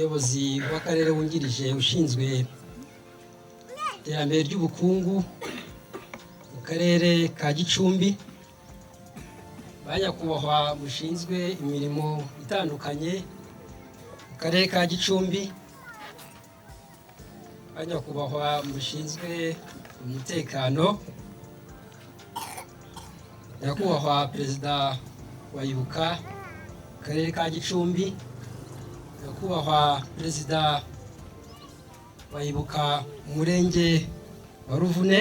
Umuyobozi w'akarere wungirije ushinzwe iterambere ry'ubukungu mu karere ka Gicumbi, ba nyakubahwa mushinzwe imirimo itandukanye mu karere ka Gicumbi, ba nyakubahwa mushinzwe umutekano, nyakubahwa Perezida wa Ibuka mu karere ka Gicumbi, nyakubahwa Perezida wa Ibuka mu murenge wa Ruvune,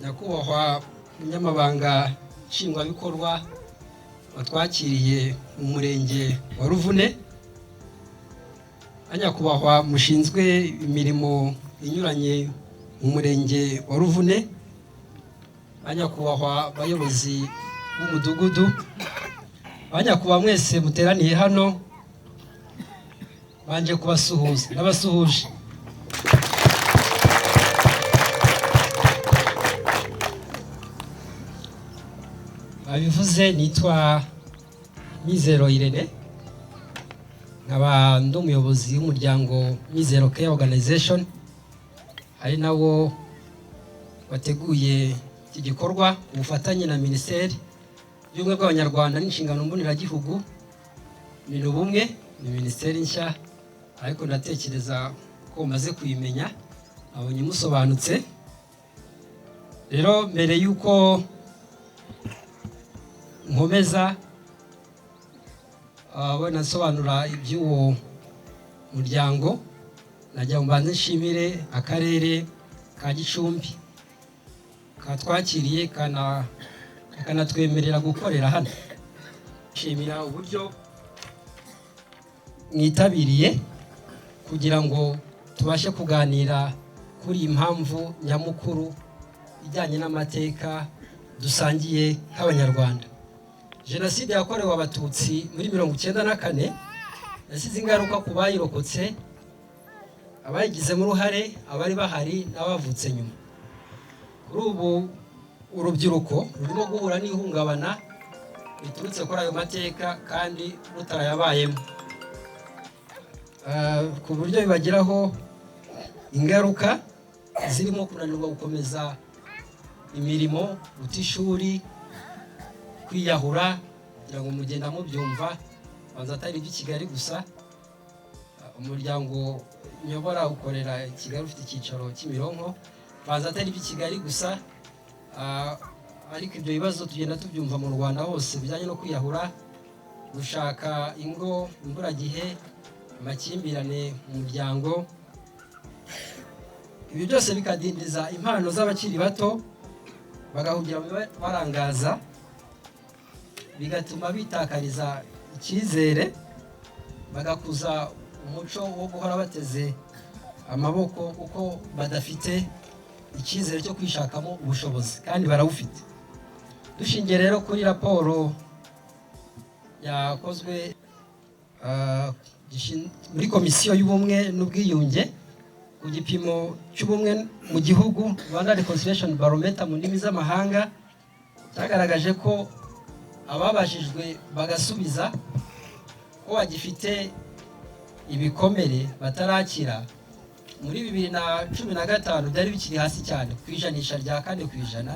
nyakubahwa Umunyamabanga Nshingwabikorwa watwakiriye mu murenge wa Ruvune, nyakubahwa mushinzwe imirimo inyuranye mu murenge wa Ruvune, nyakubahwa bayobozi b'umudugudu, nyakubahwa mwese muteraniye hano, banje kubasuhuza, n'abasuhuje. Babivuze, nitwa Mizero Irene, nkaba ndi umuyobozi w'umuryango Mizero Care Organization, ari nawo wateguye iki gikorwa ku bufatanye na Minisiteri y'Ubumwe bw'Abanyarwanda n'Inshingano Mboneragihugu, Minubumwe. Ni minisiteri nshya, ariko ndatekereza ko umaze kuyimenya, abonye musobanutse. Rero mbere y'uko nkomeza wenda nsobanura iby'uwo muryango, najya mbanze nshimire akarere ka Gicumbi katwakiriye kakanatwemerera gukorera hano. Nshimira uburyo mwitabiriye kugira ngo tubashe kuganira kuri iyi mpamvu nyamukuru ijyanye n'amateka dusangiye nk'Abanyarwanda. Jenoside yakorewe Abatutsi muri 94 yasize ingaruka ku bayirokotse, abayigizemo uruhare, abari bahari n'abavutse nyuma. Kuri ubu urubyiruko rurimo guhura n'ihungabana riturutse kuri ayo mateka kandi rutarayabayemo, ku buryo bibagiraho ingaruka zirimo kunanirwa gukomeza imirimo, guta ishuri, kwiyahura. Kugira ngo mugenda mubyumva, banza atari iby'i Kigali gusa. Umuryango nyobora ukorera i Kigali, ufite icyicaro Kimironko. Banza atari iby'i Kigali gusa, ariko ibyo bibazo tugenda tubyumva mu Rwanda hose, bijyanye no kwiyahura, gushaka ingo imburagihe, amakimbirane mu muryango. Ibi byose bikadindiza impano z'abakiri bato, bagahugira barangaza, bigatuma bitakariza icyizere, bagakuza umuco wo guhora bateze amaboko kuko badafite icyizere cyo kwishakamo ubushobozi kandi barawufite. Dushingiye rero kuri raporo yakozwe muri Komisiyo y'Ubumwe n'Ubwiyunge ku gipimo cy'ubumwe mu gihugu, Rwanda Reconciliation Barometer mu ndimi z'amahanga, cyagaragaje ko ababajijwe bagasubiza ko bagifite ibikomere batarakira, muri 2015 byari bikiri hasi cyane ku ijanisha rya 4%,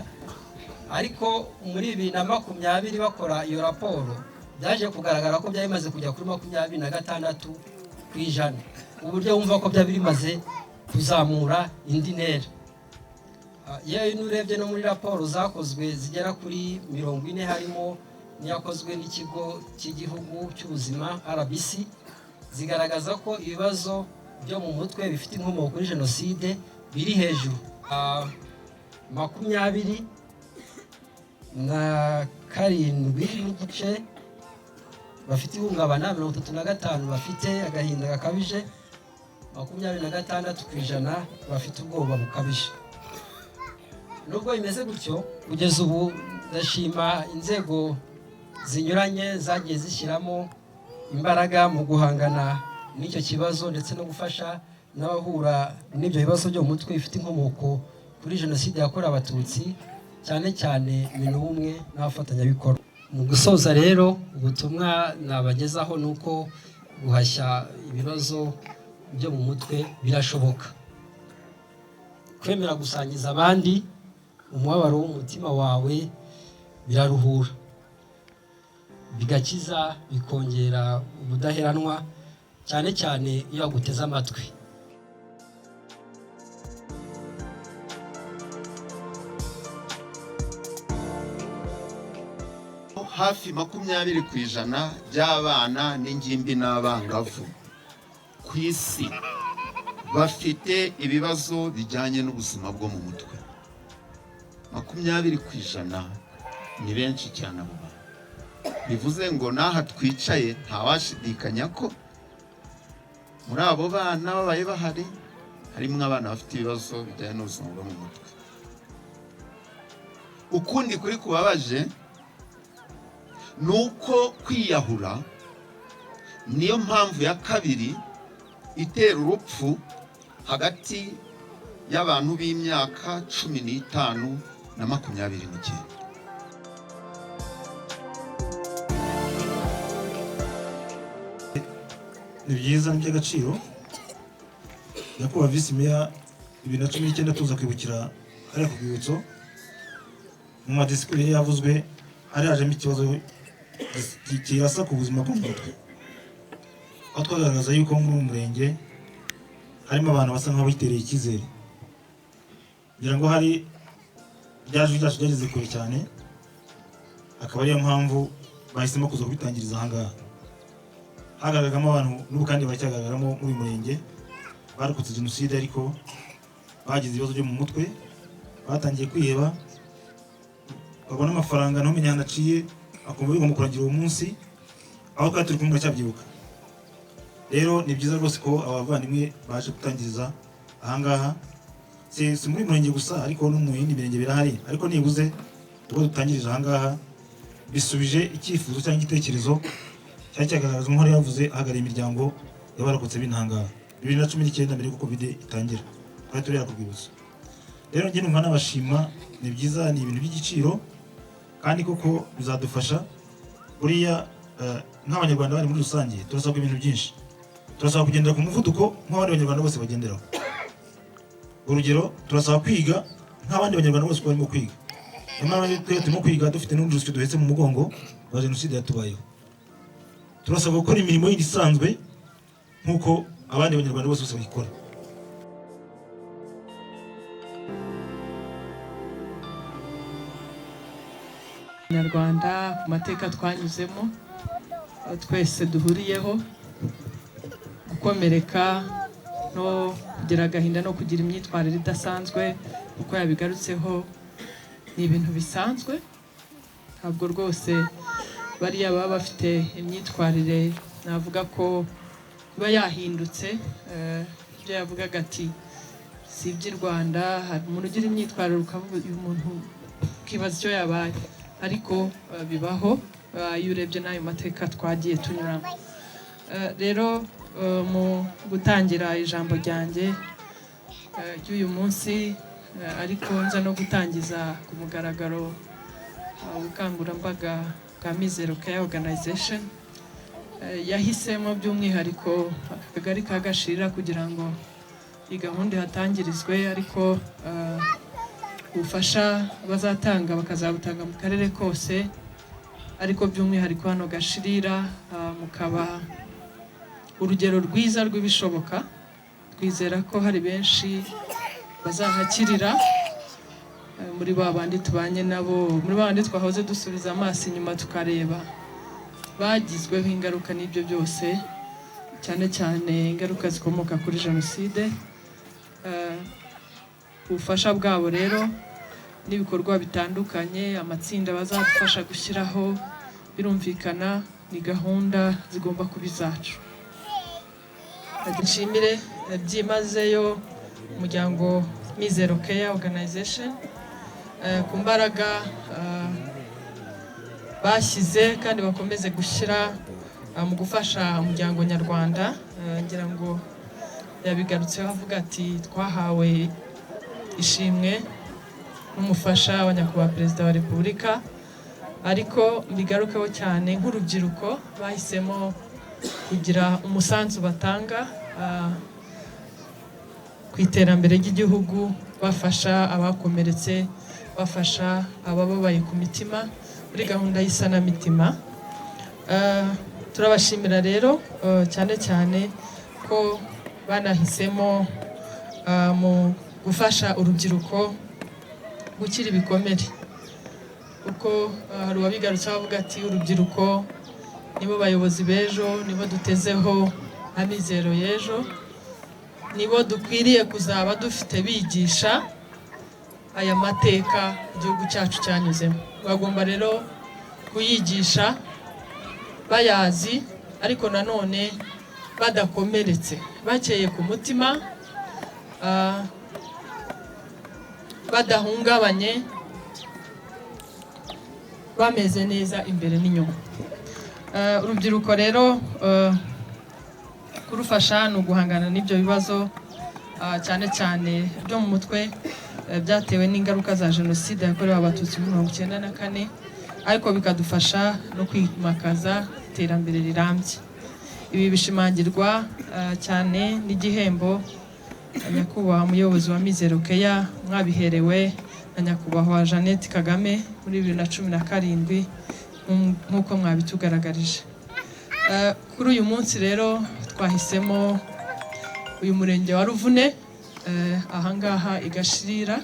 ariko muri 2020 bakora iyo raporo byaje kugaragara ko byari bimaze kujya kuri 26%, uburyo wumva ko byari bimaze kuzamura indi ntera. Yewe, n'urebye no muri raporo zakozwe zigera kuri 40, harimo n'iyakozwe n'Ikigo cy'Igihugu cy'Ubuzima RBC, zigaragaza ko ibibazo byo mu mutwe bifite inkomoko kuri jenoside biri hejuru 27.5 bafite ihungabana, 35 bafite agahinda gakabije, 26% bafite ubwoba bukabije. Nubwo bimeze gutyo, kugeza ubu ndashima inzego zinyuranye zagiye zishyiramo imbaraga mu guhangana n'icyo kibazo ndetse no gufasha n'abahura n'ibyo bibazo byo mu mutwe bifite inkomoko kuri jenoside yakorewe Abatutsi, cyane cyane Minubumwe n'abafatanyabikorwa. Mu gusoza rero, ubutumwa nabagezaho ni uko Guhashya ibibazo byo mu mutwe birashoboka. Kwemera gusangiza abandi umubabaro w'umutima wawe biraruhura, bigakiza, bikongera ubudaheranwa, cyane cyane iyo aguteze amatwi. Hafi 20% by'abana n'ingimbi n'abangavu ku isi bafite ibibazo bijyanye n'ubuzima bwo mu mutwe. 20% ni benshi cyane abo bantu. Bivuze ngo n'aha twicaye ntawashidikanya ko muri abo bana babaye bahari harimo abana bafite ibibazo bijyanye n'ubuzima bwo mu mutwe. Ukundi kuri kubabaje ni uko kwiyahura niyo mpamvu ya kabiri itera urupfu hagati y'abantu b'imyaka 15 na 29. Ni byiza, ni iby'agaciro. Nyakubahwa Visi Meya, 2019 tuza kwibukira hariya ku rwibutso, mu madisikuru yari yavuzwe hari hajemo ikibazo kirasa ku buzima bwo mu mutwe, aho twagaragaza yuko muri uyu murenge harimo abantu basa nk'aho bitereye icyizere. Ngira ngo hari rya jwi ryacu ryageze kure cyane, akaba ariyo mpamvu bahisemo kuza kubitangiriza aha ngaha. Hagaragaramo abantu n'ubu kandi baracyagaragaramo muri uyu murenge barokotse jenoside, ariko bagize ibibazo byo mu mutwe, batangiye kwiheba, babona amafaranga ntumenye ahantu aciye, akumva bigomba kurangira uwo munsi, aho kandi turi kumwe aracyabyibuka. Rero ni byiza rwose ko abavandimwe baje gutangiriza aha ngaha, si muri uyu murenge gusa ariko no mu yindi mirenge birahari, ariko nibuze ubwo dutangirije aha ngaha bisubije icyifuzo cyangwa igitekerezo cyari cyagaragazwa nk'uwari yavuze ahagarariye imiryango y'abarokotse b'intangara 2019 mbere y'uko Covid itangira, twari turi ku rwibutso. Rero njye numva nabashima, ni byiza, ni ibintu by'igiciro kandi koko bizadufasha. Buriya nk'abanyarwanda bari muri rusange turasabwa ibintu byinshi, turasabwa kugendera ku muvuduko nk'abandi banyarwanda bose bagenderaho. Urugero, turasaba kwiga nk'abandi banyarwanda bose barimo kwiga. Nyamara twe turimo kwiga dufite n'urundi rusyo duhetse mu mugongo rwa jenoside yatubayeho. Turasabwa gukora imirimo yindi isanzwe nk'uko abandi banyarwanda bose bayikora. Abanyarwanda ku mateka twanyuzemo twese duhuriyeho, gukomereka no kugira agahinda no kugira imyitwarire idasanzwe uko yabigarutseho ni ibintu bisanzwe. Ntabwo rwose bariya baba bafite imyitwarire navuga ko iba yahindutse. Ibyo yavugaga ati si iby'i Rwanda, hari umuntu ugira imyitwarire ukavuga uyu muntu ukibaza icyo yabaye, ariko bibaho iyo urebye n'ayo mateka twagiye tunyuramo. Rero mu gutangira ijambo ryanjye ry'uyu munsi, ariko nza no gutangiza ku mugaragaro ubukangurambaga bwa Mizero Care Organization yahisemo by'umwihariko akagari ka Gashirira kugira ngo iyi gahunda ihatangirizwe, ariko ubufasha bazatanga bakazabutanga mu karere kose, ariko by'umwihariko hano Gashirira mukaba urugero rwiza rw'ibishoboka. Twizera ko hari benshi bazahakirira muri ba bandi tubanye nabo, muri ba bandi twahoze dusubiza amaso inyuma tukareba bagizweho ingaruka n'ibyo byose, cyane cyane ingaruka zikomoka kuri jenoside. Ubufasha bwabo rero n'ibikorwa bitandukanye, amatsinda bazadufasha gushyiraho, birumvikana ni gahunda zigomba kuba izacu. Nshimire byimazeyo umuryango Mizero Care Organization ku mbaraga bashyize kandi bakomeze gushyira mu gufasha umuryango nyarwanda. Ngira ngo yabigarutseho avuga ati twahawe ishimwe n'umufasha wa nyakubahwa Perezida wa Repubulika, ariko mbigarukeho cyane nk'urubyiruko bahisemo kugira umusanzu batanga ku iterambere ry'igihugu, bafasha abakomeretse, bafasha abababaye ku mitima muri gahunda y'isanamitima. Turabashimira rero cyane cyane ko banahisemo mu gufasha urubyiruko gukira ibikomere, kuko hari uwabigarutseho avuga ati urubyiruko nibo bayobozi b'ejo, nibo dutezeho amizero y'ejo, nibo dukwiriye kuzaba dufite bigisha aya mateka igihugu cyacu cyanyuzemo. Bagomba rero kuyigisha bayazi, ariko nanone badakomeretse, bakeye ku mutima, badahungabanye, bameze neza imbere n'inyuma. Urubyiruko rero kurufasha ni uguhangana n'ibyo bibazo, cyane cyane byo mu mutwe, byatewe n'ingaruka za jenoside yakorewe Abatutsi muri 94, ariko bikadufasha no kwimakaza iterambere rirambye. Ibi bishimangirwa cyane n'igihembo nyakubahwa muyobozi wa Mizero Care mwabiherewe na nyakubahwa Jeannette Kagame muri 2017, nk'uko mwabitugaragarije. Kuri uyu munsi rero twahisemo uyu murenge wa Ruvune, ahangaha i Gashirira,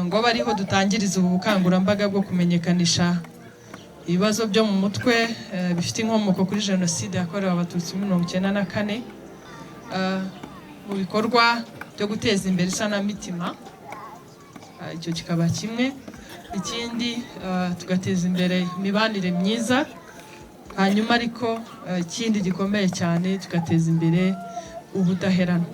ngo abe ariho dutangiriza ubu bukangurambaga bwo kumenyekanisha ibibazo byo mu mutwe bifite inkomoko kuri jenoside yakorewe Abatutsi muri 94, mu bikorwa byo guteza imbere isanamitima. Icyo kikaba kimwe. Ikindi, tugateza imbere imibanire myiza, hanyuma ariko ikindi gikomeye cyane tugateza imbere ubudaheranwa.